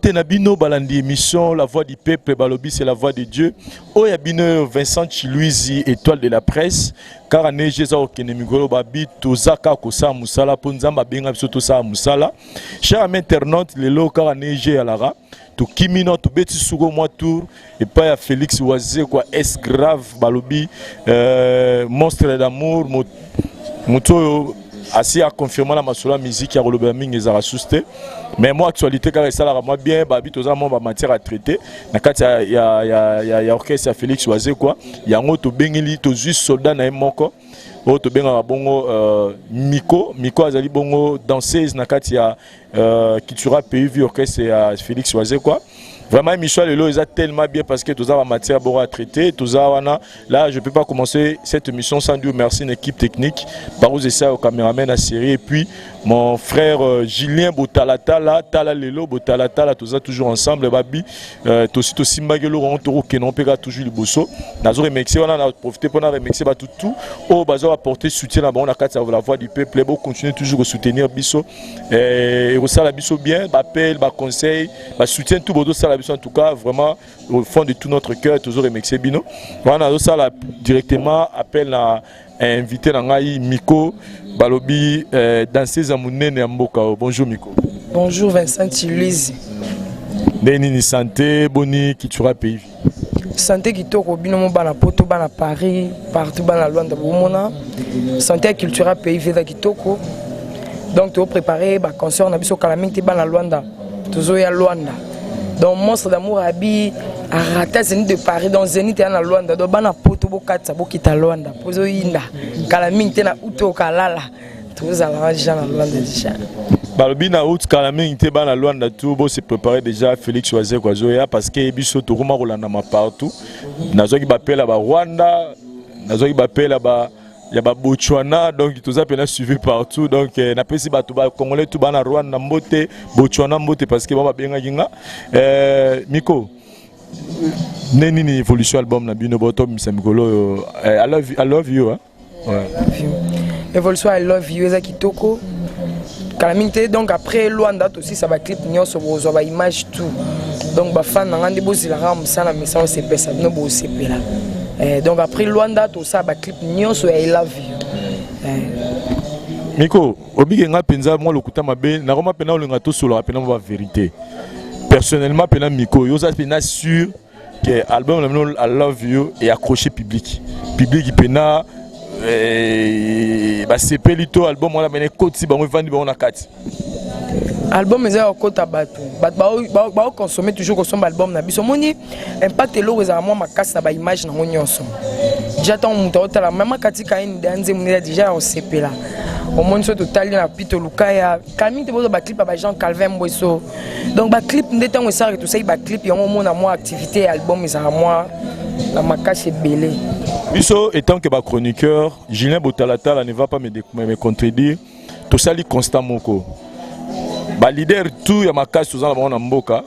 Mbote na bino balandi émission La Voix du Peuple, balobi c'est la voix de Dieu. Oyo ya bino Vincent Chiluizi, étoile de la presse. Kaka neige eza kokende mikolo, babi toza kaka kosala mosala mpo Nzambe abenga biso tosala mosala. Cher ami internaute, lelo kaka neige eyalaka, tokimi no tobeti suko mwa tour epai ya Félix Wazekwa S grave, balobi monstre d'amour, moto oyo asi aconfirma na masolo ya musique ya kolobela mingi ezalaka susu te. Mais mwa actualité kaka esalaka mwa bien, babi toza mwa bamatière à traiter na kati ya orchestre ya Félix Wazekwa. Yango tobengeli, tozwi soldat na ye moko oyo tobengaka bongo Miko. Miko azali bongo danseuse na kati ya Cultura Pays Vie, orchestre ya Félix Wazekwa. Vraiment, émission lelo eza tellement bien parce que toza bamatière bongo à traiter. Toza wana là, je peux pas commencer cette émission sans dire merci une équipe technique, Barouz Essa au caméraman à série, et puis mon frère Julien Botalatala Tala lelo Botalatala. Toza toujours ensemble, babi tosi tosimbaki eloko yango, tokokende mpeka toujours liboso. Nazo remercier wana, na profiter mpona remercier bato tout oyo baza apporter soutien na bango na kati ya La Voix du Peuple. Bocontinue toujours kosoutenir biso, ekosala biso bien. Baappel, baconseil, basoutien, tout bozosala biso, en tout cas vraiment au fond de tout notre cœur toujours remercier bino wana. Nazosala directement appel na invité na ngai Miko, balobi danseuse ya monene ya mboka oyo. Bonjour Miko. Bonjour Vincent Chiluizi. Ndenge nini santé? Boni Cultura Pays? Santé kitoko. Bino mo bana Poto, bana Paris, partout, bana Lwanda, bomona santé ya Cultura Pays eza kitoko. Donc topréparé baconcert na biso kala mingi te. Bana Lwanda, tozoya Lwanda. Donc Monstre d'amour abi arata Zénith de Paris, donc Zénith eya na Lwanda. Donc bana Poto, bokatisa, bokita Lwanda po ezoyinda kala mingi te. Na août okalala, tozalaka déjà na Lwanda déjà. Balobi na août, kala mingi te, bana Lwanda tout bose préparer déjà, Félix Wazekwa azoya. Parce que biso tokoma kolandama partout. Nazwaki bapela Barwanda, nazwaki bapela ba ya Babotswana, donc toza mpena suivi partout. Donc napesi bato bacongolais tout, bana Rwanda mbote, Botswana mbote, parce que bango babengaki nga. Miko, nde nini évolution album na bino botobimisa mikolo oyo, I love you, hein? Ouais. Évolution I Love You eza kitoko, kala mingi te. Donc après Lwanda tosisa baclip nyonso, bozwa baimage tout. Donc bafan na nga nde bozelaka mosala misala osepesa bino, bosepela. Donc après Lwanda tosala baclip nyonso ya I Love You. Miko, obike nga mpenza mwa lokuta mabe, nakoma mpena olinga tosolaka mpena mwa bavérité. Personnellement mpena Miko, yo oza mpena sûr que album na bino I Love You e accroché public, public mpena basepeli to album wana pene ekoti bango, evandi bango na kati? Album eza ya kokota bato. Bato baoconsommer toujours, kosomba album na biso. Omoni impact eloko ezala mwa makasi na baimage nango nyonso. Déjà ntango moto aotala mama katika ye nde nzembo eza déjà ya kosepela. Omoni so totali na Pito Lukaya kami te, bozwa baclip ya ba Jean Calvin Mbweso. Donc baclip nde ntango esalaka, tosali baclip yango, omona mwa activité ya album ezalaka mwa na makasi ebele. Biso étant que bachroniqueur, Julien Botalatala ne va pas me contredire, tosali constat moko: baleader tout ya makasi toza na bango na mboka,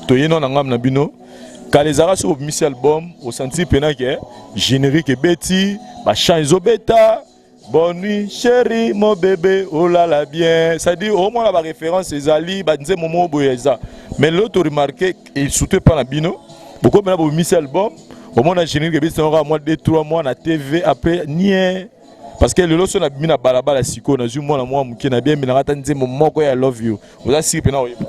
toyei na ngambo na bino. Kala ezalaka soki obimisi album, osentir mpena ke générique ebeti, bachant ezobeta, "Bonne nuit chéri, mon bébé, olala bien", c'est-à-dire omona baréférence ezali banzembo moko boye eza. Mais lelo toremarquer, et surtout epa na bino, bokomela bobimisi album, omona générique ebeti kaka mwa 2 3 mois na TV, après nie. Parce que lelo so nabimi na balabala sikoyo, nazwi mwana mwa moke na biembelanga ata nzembo moko ya Love You, oza siki mpena oyeba?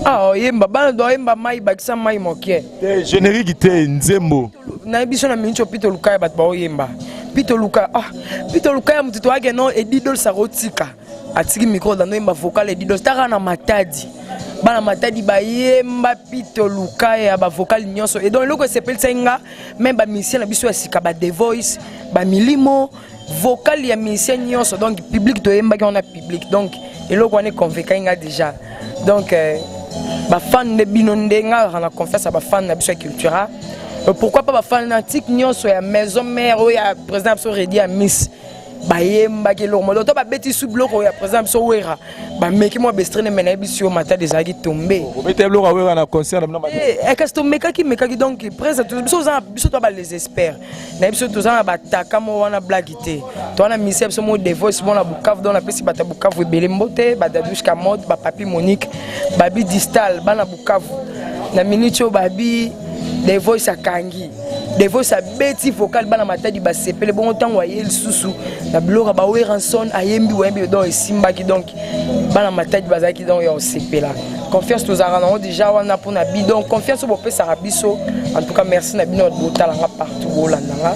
Ah, oyemba, bana do oyemba mai, bakisa mai moke. Te, générique te, nzembo. Nayebi biso na miniti oyo Pito Lukaya, bato baoyemba Pito Lukaya. Ah, Pito Lukaya, motu toyake no Edidols akotika, atiki micro dando oyemba vocal Edidols. Taka na Matadi, bana Matadi bayemba Pito Lukaya, bavocal nyonso. Et donc eloko esepelisaki nga, même bamusicien na biso ya sika, ba The Voice, bamilimo, vocal ya musicien nyonso, donc public toyembaki wana public. Donc eloko wana econvaincaki nga déjà. Donc bafan nde bino nde nga kaka na confiance ya bafan na biso ya Cultura. Pourquoi pas bafanatique nyonso ya Maison Mère oyo ya président na biso Redi ya Miss bayembaki eloko moto to babeti su biloko ya président na biso Wera. Bameki mwa bestrene, me nayebi si yo Matadi ezalaki tombe. Obeta biloko aweka na concert na bino. Eh, eh, kasi tomekaki mekaki. Donc prese biso oza biso toa ba les experts na biso, toza na bataka mo wana, blague te. Toza na misia biso mo The Voice mo na Bukavu. Donc napesi bato ya Bukavu ebele mbote, badadouche kamod, bapapi Monique, babi Distal, bana Bukavu. Na minute oyo babi The Voice akangi, The Voice abeti vocal, bana Matadi basepele. Bongo ntango aye lisusu na biloko ya baweranson, ayembi wayembi, donc esimbaki. Donc bana Matadi bazalaki donc ya kosepela. Confiance tozalaka nango déjà wana mpona bi, donc confiance oyo bopesaka biso, en tout cas merci na bino. Botalanga partout, bolandanga,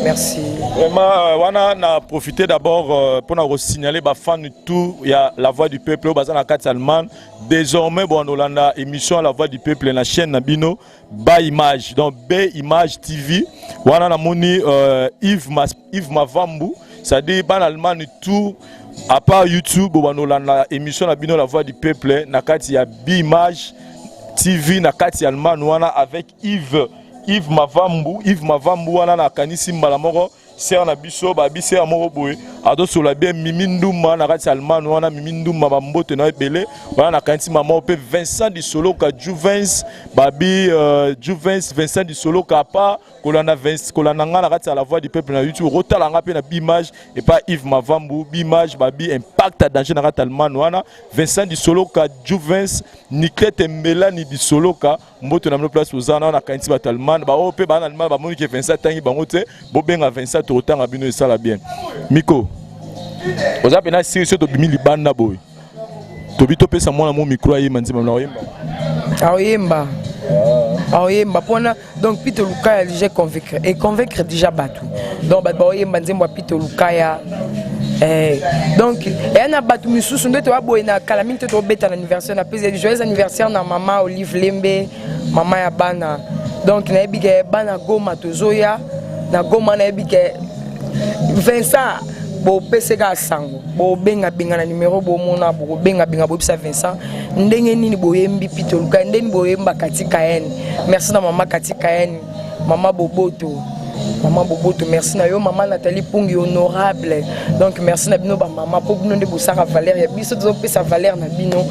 merci. Vraiment, wana na profiter d'abord mpona kosignaler bafan tout ya La Voix du Peuple oyo baza na kati ya Allemagne. Désormais bwana olanda émission ya La Voix du Peuple na chaîne na bino Ba Image, donc B Image TV wana. Namoni Yves Mavambu, c'est-à-dire bana Allemagne tout, à part YouTube, bobanda olanda émission na bino La Voix du Peuple na kati ya B Image TV na kati ya Allemagne wana avec Yves Mavambu. Yves Mavambu wana nakanisi mbala moko sere na biso, babi sere moko boye azosola bien. Mimi Ndumba na kati ya Allemagne wana, Mimi Ndumba, bambote na ebele wana. Nakanisi mama mpe Vincent Disoloka Juvens, babi Juvens Vincent Disoloka. Apa kolanda kolanda nga na kati ya La Voix du Peuple na YouTube, okotala nga mpe na Bimage epa Yves Mavambu. Bimage, babi impact ya danger na kati ya Allemagne wana. Vincent Disoloka Juvens, Niklete Mbelani Disoloka, mbote na bino place oza na. Nakanisi bato Allemagne, baoyo mpe baa na Allemagne, bamoni ke Vincent atangi bango te, bobenga Vincent, tokotanga bino, esala bien. Miko, oza mpena siri so tobimi libanda boye, tobi topesa mwana mo micro, ayemba nzembo na oyemba. Aoyemba, aoyemba mpona donc Pito Lukaya déjà convaincre et convaincre déjà bato. Donc bato baoyemba nzembo ya Pito Lukaya. Donc eya na bato misusu nde toya boye na kala mingi te, tobeta na anniversaire. Napesi joyeux anniversaire na mama Olive Lembe, mama ya bana. Donc nayebi ke bana Goma, tozoya na Goma. Nayebi ke Vincent bopeseka sango, bobengabenga na numero, bomona, bokobengabenga, boyebisa Vincent ndenge nini boyembi Pito Luka, ndenge boyemba Kati Kayen. Merci na mama Kati Kayen, mama Boboto, mama Boboto, merci na yo. Mama Nathalie Pungi, honorable, donc merci na bino bamama, mpo bino nde bosaka valeur ya biso, tozopesa valeur na bino.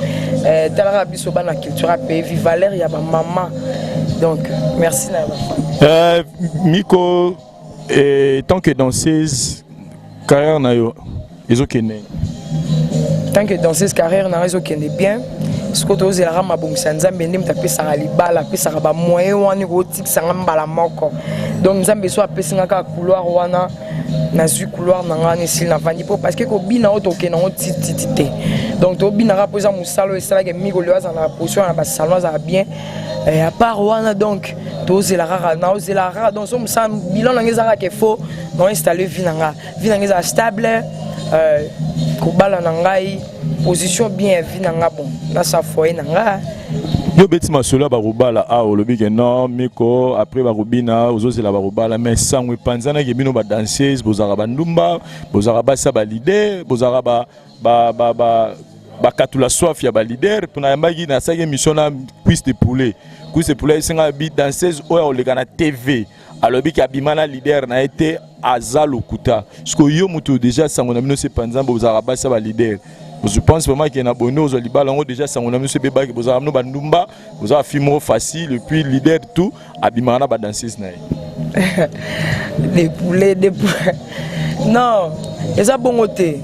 Talaka biso bana culture apevi valeur ya bamama, donc merci na yo. Miko, tant que danseuse, carrière na yo ezokende? Tant que danseuse, carrière na nga ezokende bien. Sikoyo tozelaka mabongisa ya Nzambe, nde moto apesaka libala, apesaka bamoyen wana ekotikisanga mbala moko. Donc Nzambe so apesinga kaka couloir wana, nazwi couloir na nga, esili, navandi. Mpo parce que kobina oyo tokende yango tititi te, donc tobinaka mpo eza mosala oyo esalaki mikolo azala na position na basalon, azala bien. À part wana, donc tozela kaka, naozela kaka. Donc so mosala, bilan na nga eza kaka efo na installe vie na nga, vie na nga ezala stable, kobala na ngai, position bien ya vie na nga, bon, nasa foyer na nga. Yo obeti masolo ya bakobala awa, olobi ke non, Miko, après bakobina, ozozela bakobala, mais sango epanzanaki bino badanseuse bozalaka bandumba, bozalaka basi ya baleader, bozalaka bakatula soif ya baleader. Mpona yambaki, nasalaki émission na Cuisse de Poulet. Cuisse de Poulet esenga bi danseuse oyo akoleka na TV alobiki abima na leader na ye te, aza lokuta. Sikoyo yo moto déjà sango na bino se panza, bozalaka basi ya baleader. Je pense vraiment ke na bondo ozwa libala yango, déjà sango na biso ebebaki, bozalaka bino bandumba, bozala fille moko facile, et puis leader tout abimaka na badanseuse na ye. Des poulets, des poulets, non, eza bongo te.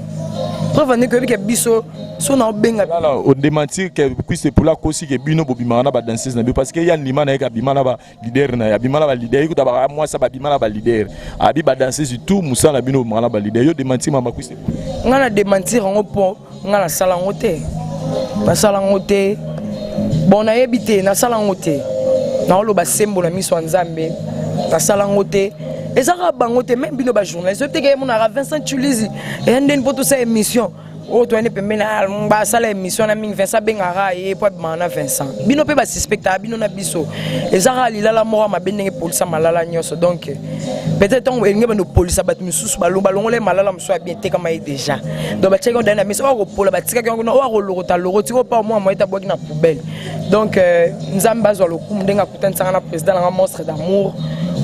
Preuve andeki, oyebi ke biso so na obenga. Odémentir ke Cuisse Poulet akosi ke bino bobimaka na badanseuse na bino, parce que ya ndima na ye ke abima na baleader na ye, abima na baleader, ekuta baka mwasi babima na baleader, abi badanseuse tout mosala na bino bobimaka na baleader. Yo démentir mama Cuisse. Nga na démentir yango mpo nga nasala yango te, nasala yango te. Bon, nayebi te, nasala yango te. Naoloba sembo na miso ya Nzambe, nasala yango te. Eza kaka bango te, même bino bajournaliste oyebi te ke monaka Vincent Tulisi eya ndeni mpo tosala émission oyo toyani pembeni, basala émission na mingi. Vincent abengaka ye po abimaka na Vincent. Bino mpe basuspectaka bino na biso, eza kaka lilala moko ya mabe ndenge polisa malala nyonso. Donc peut-être ntango elingi bando polisa bato misusu, balongola ye malala mosusu ya bien, etekama ye déjà. Donc batiaki yango dani na miso, oyo akopola batikaki yango kuna, oyo akolokota lokoti, oyo pa mwa moye tabwaki na poubelle. Donc Nzambe azwa lokumu ndenge akutanisanga na président nanga, monstre d'amour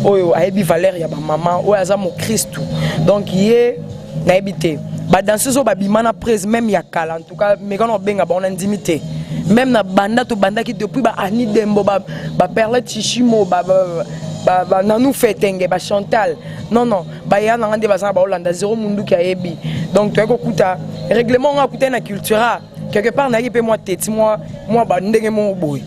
oyo ayebi valeur ya bamama, oyo aza mokristu. Donc ye nayebi te. Badanseuse oyo babima na prise même ya kala, en tout cas meka na obenga bango, na ndimi te. Même na banda tobandaki depuis ba Ani Dembo, baperle Chishimo, Nanu Fetenge, Bachantal, non non, baya nanga nde baza na baolanda zero munduki ayebi. Donc toyaki kokuta règlement ngo akutani na Cultura quelque part. Nayaki mpe mwa teti, mwa bandenge moko boye.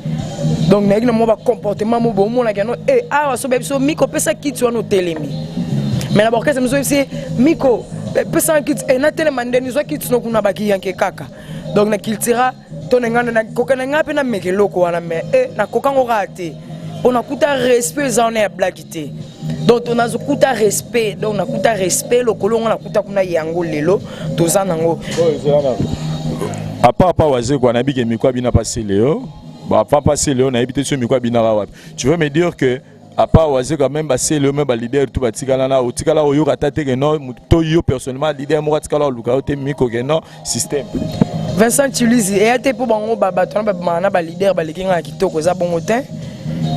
Donc nayaki na mwa bacomportement mo boye, omonaki yano e awa so bayebi so Miko opesa kiti wana otelemi, mais na baorchestre mosusu oyebisi Miko pesanga kiti e natelema ndeni zwa kiti no kuna bakiyanke kaka. Donc na Cultura to na ngai nakoka na ngai mpe nameka eloko wana, mais e nakokango kaka te mpo nakuta respect eza wana ya blaki te. Donc nazokuta respect, donc nakuta respect lokolo ngo nakuta kuna yango lelo toza nango. À part Wazekwa, nayebi ke Miko abina pa Celeo. Bon, à part pa Celeo, nayebi te so Miko abinaka wapi. Tu veux me dire que à part Wazekwa, même baceleo, même baleader tout batikala na otikala oyoka ata te ke non, to yo personnellement, leader moko atikala oluka yo te, Miko, ke non, système? Vincent Tuluzi eya te mpo bango bato wana babimaka na baleader baleki nga na kitoko. Eza bongo te,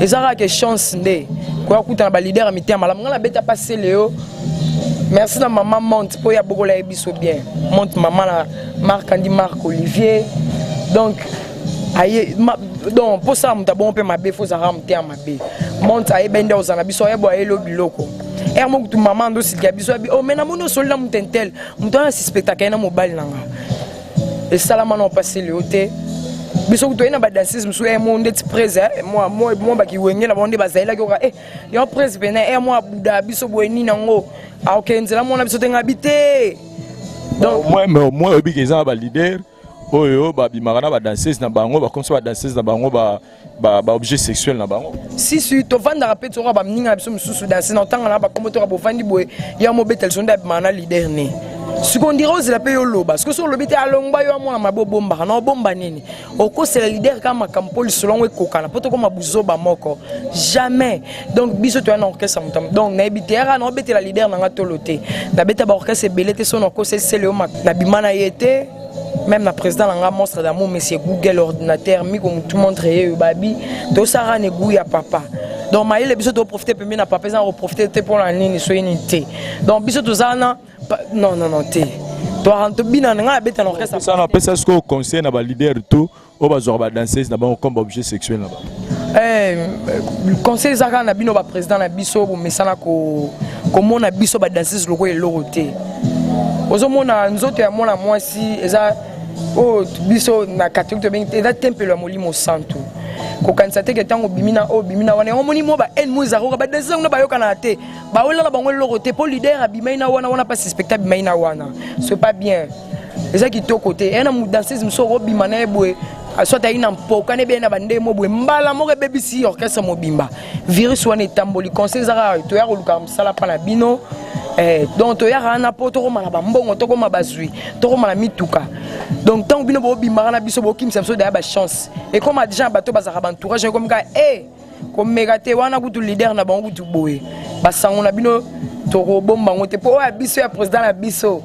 eza kaka ke chance nde koya kutana baleader ya mitema malamu. Nga nabeta pa Celeo. Merci na mama Monte mpo ya bokola ye biso bien. Monte, mama na Marc Andi, Marc Olivier. Donc aye ma, donc mposala moto abongo mpe mabe fo ozalaka motema mabe. Monte ayeba nde ozala na biso, ayeba ayeli biloko ere moko kutu mama ando osilika biso abi oh, mais namoni osoli na moto intel, moto wana suspectaka ye na mobali na nga. Esalama na opasi leo te. Biso kutu toye na badanseuse mosusu e mo ndeti prese mwa bakiwenge na bango nde bazalelaki oka e yo prese pene e mwa abuda biso boye nini yango aokende nzela mwana biso te ngabi te. Donc mais au moins oyebi ke eza na baleader oyo babimaka na badanseuse na bango, bakomisa badanseuse na bango baobjet sexuel na bango. Si si, tovandaka mpe tokoka baninga na biso mosusu danse na otanga na bakombo toka bovandi boye ya mobeta liso nde abimaka na leader ne. Sikoyo ondira ozela mpe yo oloba, sikoyo soki olobi te alongwa yo amwana mabe, obombaka na obomba nini, okosela leader kaka makambo mpo lisolo yango ekokana mpo tokoma buzoba moko jamais. Donc biso toya na orchestre moto, donc nayebi te yaka na obetela leader na nga tolo te. Nabeta baorchestre ebele te, so nakoseli sele yo nabima na ye te. Même na président na nga monstre d'amour, monsieur Google ordinateur Miko mutu montre ye oyo babi tosala na egu ya papa. Donc mayele biso toprofite pembeni na papa, eza na koprofite te mpona nini soki nini te. Donc biso toza na non non non te, tobina na ngai abeta na orchestre. Sana apesa sikoyo conseil na baleader tout oyo bazwaka badanseuse na bango comme baobjet sexuel na bango. Conseil eza kaka na bino baprésident na biso, bomesana komona biso badanseuse lokola eloko te. Ozomona nzoto ya mwana mwasi eza oyo biso na catholique tobengi te, eza tempelo ya Molimo Santu. Kokanisa te ke ntango obimi na oyo obimi na wana yango omoni mo ba haine mo ezalaka oka badanseuse yango na bayokanaka te, bawelaka bango eloko te mpo leader abimai na wana wana mpa suspecte abimai na wana. C'est pas bien, eza kitoko te. Eya na danseuse mosusu okobima na ye boye, soit ayi na mpoka na ebeye na bandemo boye, mbala moko ebebisi orchestre mobimba, virus wana etamboli. Conseil eza kaka toya koluka mosala mpa na bino. Donc toyaka wana mpo tokoma na bambongo, tokoma bazwi, tokoma na mituka. Donc ntango bino bobimaka na biso, bokimisa biso daya bachance ekoma déjà na bato bazalaka baentourage ekomi kaka e komeka te wana kutu leader na bango kutu boye basango na bino tokobomba yango te mpo oyo ya biso ya président na biso.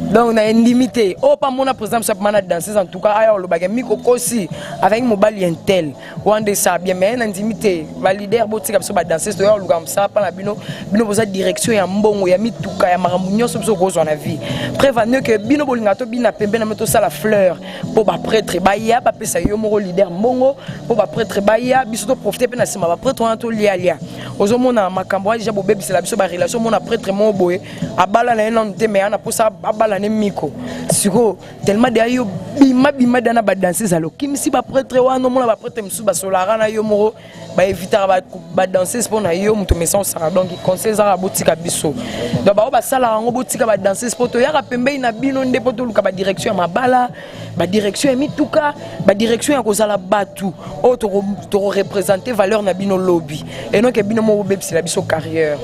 Donc na endimi te oyo mpa mona président biso apema na danseuse. En tout cas aya olobaka Miko kosi avec mobali intel wana nde esala bien, mais na ndimi te. Baleader, botika biso badanseuse, toya koluka mosala mpa na bino. Bino boza direction ya mbongo, ya mituka, ya makambo nyonso biso kozwa na vie. Preuve ane ke bino bolingaka tobina pembe na tosala fleur mpo baprêtre baya bapesa yo moko leader mbongo, mpo baprêtre baya biso toprofite mpe na nsima baprêtre wana tolialia. Ozomona makambo wana deja bobebisela biso barelation. Omona prêtre moko boye abala na ye nanu te, mais ana mposa abala ne Miko. Sikoyo tellement deya yo bima bima da na badanse ezala okimisi baprêtre wana. Omona baprêtre mosusu basolaka na yo moko, baevitaka badanseuse mpo na yo moto mesa osaka. Donc conseil ezaka botika biso, donc bao basalaka yango, botika badanseuse mpo toyaka pembeni na bino nde mpo toluka badirection ya mabala, badirection ya mituka, badirection ya kozala bato oyo tokoreprésente valeur na bino lobi enoke bino moko bobebisela biso carrière.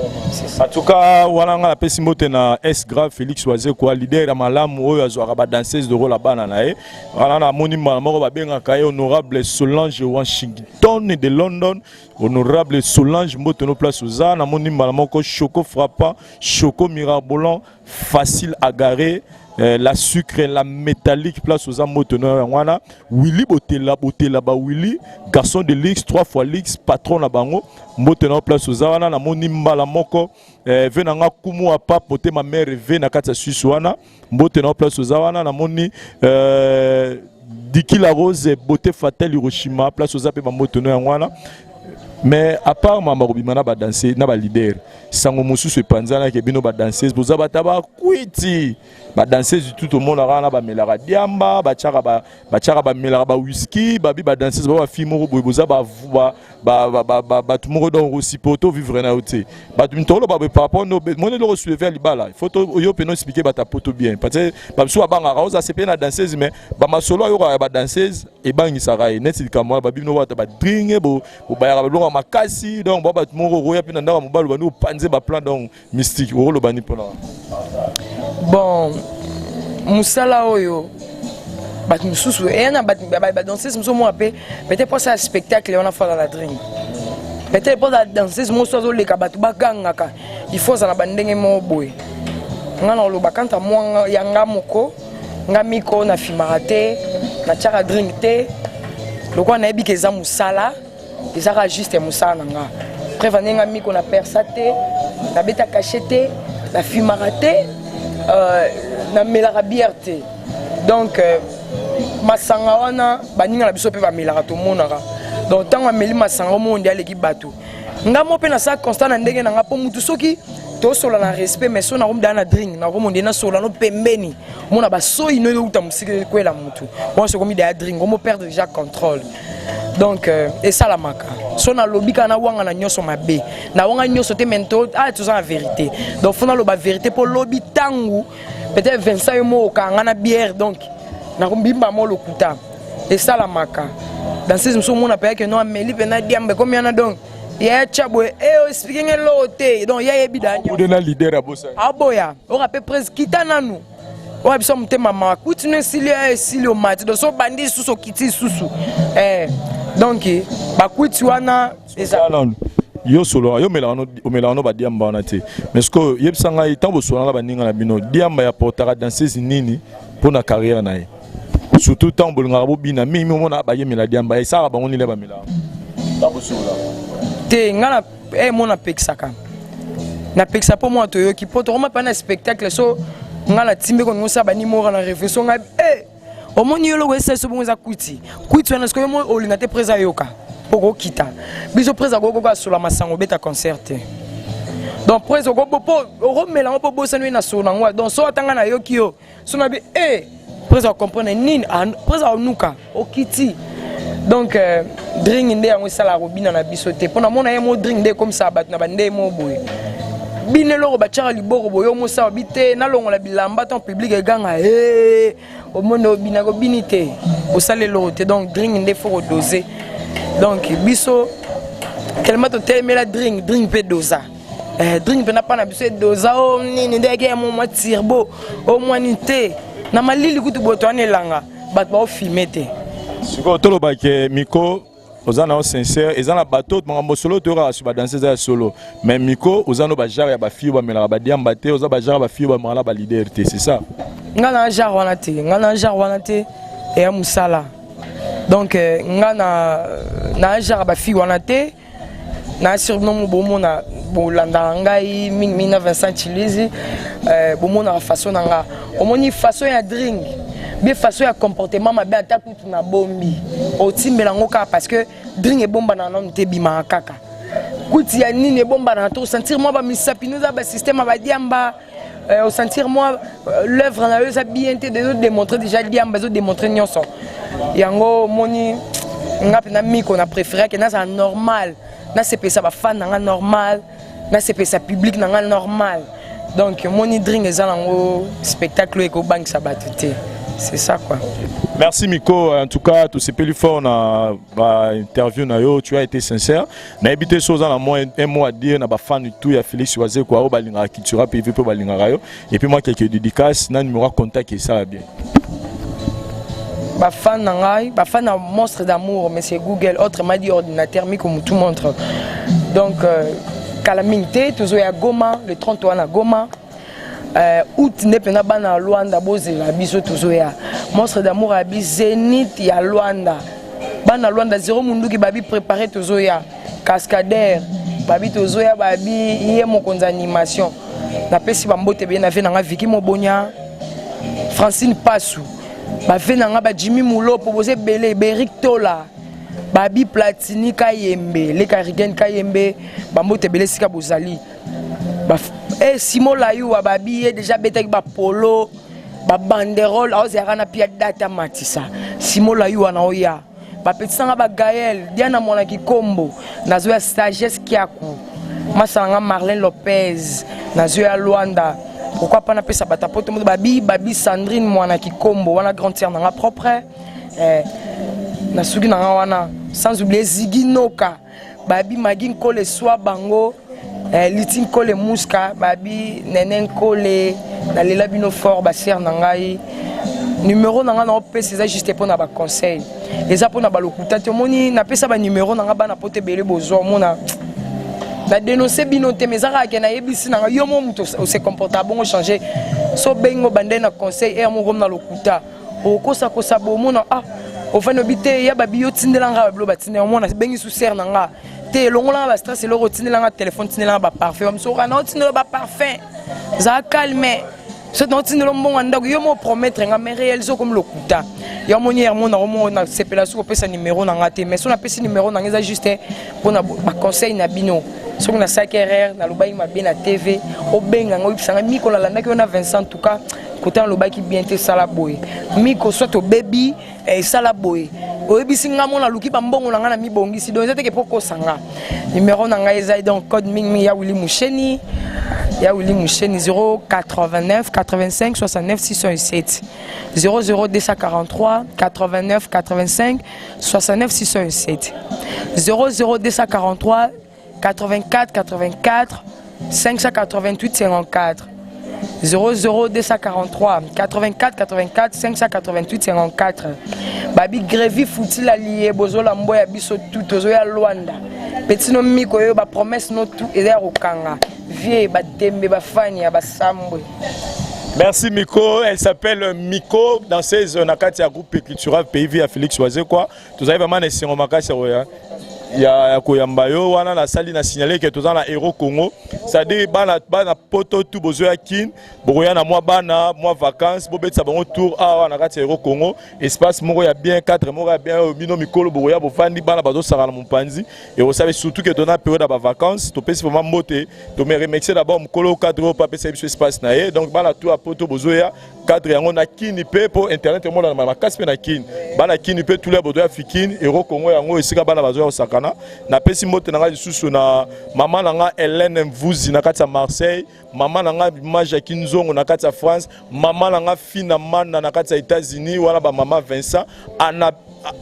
En tout cas wana nga napesi mbote na S grave Félix Wazekwa, leader ya malamu oyo azwaka badanseuse de rôle ya bana na ye wana. Namoni mbala moko babengaka ye honorable Solange Washington de London. Honorable Solange, mbote no place oza. Namoni mbala moko Choco frappant, Choco mirabolant, facile à garer. La sucre, la métallique, place oza, moto na yango wana. Willy Botela, Botela ba Willy, garçon de luxe, trois fois luxe, patron na bango, mbote na place oza wana. Namoni mbala moko ve na nga kumu apa motema mare ve na kati ya Suisse wana, mbote na place oza wana. Namoni Diki la Rose, beauté fatale, Hiroshima, place oza mpe, bambote no yango wana. Mais à part mama kobima na badanse na baleader, sango mosusu epanzanaki, bino badanseuse boza bata bakwiti. Badanseuse tout tomonaka wana bamelaka diamba, batiaka, bamelaka bawhisky. Babi badanseuse ba bafille moko boye, boza bato moko, donc osupporte ovivre na yo te. Bato toloba boye par rapport moni eloko soulever ya libala, il faut yo mpena expliquer bato apoto bien, parce que babiso babangaka oza sepe na danseuse, mais bamasolo ayokaka ya badanseuse ebangisaka ye neti likambo wana. Babino bata badringue, bobayaka biloko ya makasi, donc ba bato moko okoya mpe na ndako ya mobali, bandi opanze baplan, donc mystique. Okoloba ni mpona? Bon, mosala oyo, bato mosusu eya na badanseuse mosusu omona mpe peut-être mposa ya spectacle wana, fala na drink, peut-être mposa danseuse mosusu azoleka, bato bagangaka, il faut ozala na bandenge moko boye. Nga na oloba kanta mwa ya nga moko, nga miko nafimaka te, natiaka drink te, lokola nayebi ke eza mosala, ezaka juste mosala na nga. Preuve, ndenge nga miko na persa te, nabeta cachet te, nafimaka te, namelaka bière te. Donc masanga wana, baninga na biso mpe bamelaka, tomonaka. Donc ntango ameli masanga, omona nde aleki bato. Nga mo mpe nasala constat na ndenge na nga, mpo mutu soki tosola na respect, mais so nakomidala na drink, nakomonde nasola no pembeni, omona basoi no euta mosika ekwela mutu wana. Soki omida drink, omo perdre déjà contrôle. Donc esalamaka so nalobi kaka nawanga na nyonso mabe, nawanga nyonso te, mais ah, toza na vérité. Donc faut naloba vérité, mpo lobi ntangu peut-être Vincent yo moko okanga na bière, donc nakombimba mo lokuta. Esalamaka, danseuse mosusu omona mpe no ameli mpe na diamba ekomi wana, donc ya tya boye e explique nge eloko te. Donc ya yebi da. Na leader abosani. Aboya oka mpe prise kita nanu oyo biso motema mawa kuti no esili, esili, omati. Donc so obandi lisusu, okiti lisusu. Donc bakwiti wana eza nanu. Yo solo, yo omelaka no badiamba wana te, mais sikoyo yebisa ngai, ntango bosolana na baninga na bino, diamba ya portaka danseuse nini mpo na carrière na ye? Surtout ntango bolingaka bobina mingi, omona bayemela diamba, esalaka bango nini bamelaka ntango bosololaka? Te, ngai na mo napekisaka, napekisa mpo mwana toyoki, mpo tokoma mpe na spectacle. So ngai natimbi koninga osala banimora na réflexion, ngai omoni yo eloko esali so bongo, eza kwiti. Kwiti wana sikoyo mo olinga te presa ayoka mpo kokita biso. Presa akokoka asola masango, obeta concert te. Donc presa mpo okomela ngo mpo bosani oye na solo nango. Donc so atanga nayoki yo so nabi presa acomprendre nini, presa onuka okiti. Donc drink nde yango esalaka kobina na biso te, mpo namona ye mo drink nde ekomisaka bato na bande mo boye. Bino eloko batiaka liboko boye, omosala bi te, nalongola bilamba to public eganga e omoni obina, kobini te, osala eloko te. Donc drink nde faut kodose. Donc biso tellement totelemela drink, drink mpe doza drink mpe na mpa na biso edoza o nini ndenge ya mo mwa turbo o mwani te na malili kutu boye towana elanga, bato baofilme te. Sikoyo tolobake miko oza na yo sincère, eza na bato makambo solo toyokaka so badanse eza ya solo, mais miko oza no bagenre ya bafille bamelaka badiamba te, oza bagenre ya bafille bamelaka na baleader te, c'est ça? Nga na genre wana te, nga na genre wana te, eya mosala. Donc nga na genre ya bafille wana te. Na sur bino bomona, bolandaka ngai mingimingi na Vincent Chilizi, bomonaka façon na nga, omoni façon ya drink bien, façon ya comportement mabe, ata kutu na bombi otimbela yango kaka, parce que drink ebombanaka nanu te, ebimaka kaka. Kuti ya nini ebombanaka te, osentir mwa bamisapi no eza basystème ya badiamba, osentir mwa l'œuvre na yo eza bien te, ezodémontre déjà diamba, ezodémontre nyonso yango. Omoni nga mpena miko na préféré ke nazala normal, nasepelisa bafan na nga normal, nasepelisa public na nga normal. Donc omoni drink eza nango spectacle oyo ekobangisa bato te, c'est ça quoi. Merci Miko, en tout cas tosepeli fort na ba interview na yo, tu as été sincère. Nayebi te so oza na mwa un mot à dire na bafan tout ya Félix Wazekwa oyo balingaka Cultura PV mpe balingaka yo, et puis moi quelques dédicaces na numéro ya contact esala bien. Bafan na ngai, bafan na Monstre d'amour, monsieur Google, autrement dit ordinateur miko mutu montre. Donc kala mingi te tozoya Goma, le 30 wana Goma. Août nde mpenza bana ya Luanda bozela biso tozoya. Monstre d'amour abi Zénith ya Luanda, bana Luanda zero munduki babi préparé, tozoya. Cascadeur babi tozoya, babi ye mokonzi animation. Napesi bambote ebele na vie na nga Viki Mobonya, Francine Pasu, bave na nga bajimi Mulopo, boza ebele, Berik Tola, babi Platini Kayembe, leka Rigen Kayembe, bambote ebele esika bozali. Simo Layuwa, babi ye déjà abetaki bapolo babanderole, aozalaka na pia data matisa Simo Layuwa na oya bapetisanga bagael Diana Mwana Kikombo, nazoya Sagesse Kiaku, masala nga Marlin Lopez, nazoya Lwanda. Pourquoi pas napesa bato poto moto babi babi Sandrine Mwana Kikombo wana, grande sœur nanga propre, nasuki nanga wana. Sans oublier Zigi Noka, babi Magi Nkole, swa bango, Liti Nkole, Muska, babi Nene Nkole, nalela bino fort, basere na ngai. Numero na ngai naopesa eza juste mpo na baconseil, eza mpo na balokuta te. Omoni, napesa banumero na ngai bana poto ebele, bozwa omona na dénonce bino te, mais eza kaka ke nayebisi na ngai yo mo moto ose comporte bongo, change. So obengi obande na conseil ere moko na lokuta, okosakosa bomona, ah, ofandi obi te ya babi yo tindela nga babilo batindela, omona bengi su sere na nga te, elongolanga bastress, eloko otindelanga telefone, tindelanga baparfum, bamosusu na otindela baparfum, zala calme. So na otindela mbongo ya ndako, yo mo promettre nga, mais réalise okomi lokuta. Ya moni hermo na omo nasepela soki opesa numero na nga te, mais so napesi numero na nga eza juste mpona baconseil na bino. Soki nasalaki erreur, nalobaki mabe na TV, obenga nga, oyebisanga miko nalandaki yo na Vincent, en tout cas kota nalobaki bien te, esala boye miko, soit obebi esala boye, oyebisi nga mo naluki bambongo na ngai na mibongisi. Donc eza teke mpo kosa nga. Numero na ngai eza donc code mingimingi ya Willi Musheni, ya Willi Musheni, 089 85 69 607, 00 243 89 85 69 607, 00 243 84 84 588 54, 00 243 84 84 588 54. Babi Grevi Futila lie bozola mbo ya biso tu tozoya Lwanda petit no miko oyo bapromesse no tu eza ya kokanga vie batembe bafani ya basambwe. Merci Miko, elle s'appelle Miko, danseuse na kati ya groupe culturel Pays Vie ya Félix Wazekwa. Tozali vraiment na esengo makasi ya koyamba yo wana. Nasali na signale ke toza na Euro Congo, c'est-à-dire bana bana poto tu bozoya Kin, bokoya na mwa bana mwa vacances, bobetisa bango tour awa na kati ya Euro Congo, espace moko ya bien, cadre moko ya bien, oyo bino mikolo bokoya, bofandi, bana bazosaka na mopanzi, ekosala surtout ke tona période ya bavacances. Topesi vraiment mbote, tome remercier d'abord mokolo cadre oyo mpo apesa biso espace na ye. Donc bana tu ya poto bozoya, cadre yango na Kini mpe, mpo internet emonana makasi mpe na Kini, bana Kini mpe tula bozoya fikini Euro Congo, yango esika bana bazoya kosakana. Napesi mbote na ngai lisusu na mama na ngai Hélène Mvuzi na kati ya Marseille, mama na ngai ma Jacki Nzongo na kati ya France, mama na ngai Fina Manda na kati ya États-Unis wana, bamama Vincent Anna,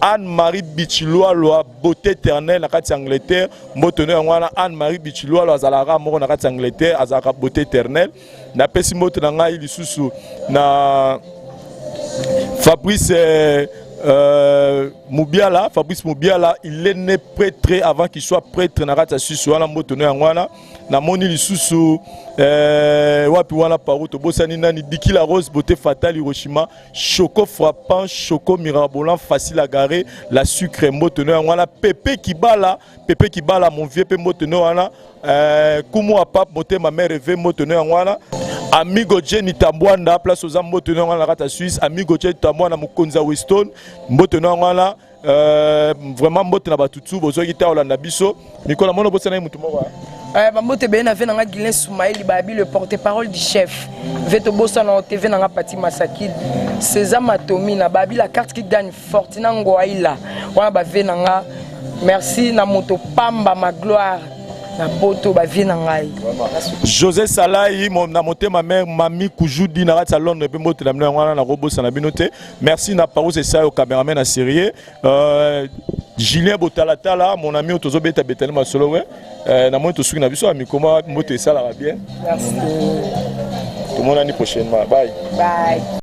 Anne-Marie Bichilwalwa, beauté éternelle na kati ya Angleterre, mbote no yango wana. Anne-Marie Bichilwalwa azalaka moko na kati ya Angleterre, azalaka beauté éternelle. Napesi mbote na ngai lisusu na Fabrice Mubiala. Fabrice Mubiala, il est né prêtre avant qu'il soit prêtre na kati ya Suisse wana, mbote no yango wana. Namoni lisusu wapi wana paru tobosani nani, Diki la Rose, beauté fatale, Hiroshima, choco frappant, choco mirabolant, facile à garer, la sucre, mbote no yango wana. Pepe Kibala, Pepe Kibala, mon vieux, mpe mbote no wana. Kumu apap motema mare ve, mbote no yango wana. Amigo Jenny Tambwanda, place oza, mbote no yango wana na kati ya Suisse. Amigo Jenny Tambwanda, mokonzi ya Weston, mbote no yango wana. Vraiment mbote na bato tu bozwaki te olanda biso mikolo. Namoni obosana ye motu moko. Bambote ebele na ve na nga Guilin Soumaeli, babi le porte-parole du chef ve, tobosana tv na nga Pati Masakid, César Matomina, babi la carte qui gagne, Fortina Ngoaila wana, bave na nga. Merci na moto pamba ma gloire na poto, bavie na ngai. José Salai na motema mare Mami Kujudi na kati ya Londres mpe mbote na bino yango wana, nakobosana bino te. Merci na Parous Esayo, cameraman na série, Julien Botalatala, mon ami oyo tozobeta betani masolo we. Namoni tosuki na biso ya mikoma, mbote esalaka bien. Merci. Tomonani prochainement, bye. Bye.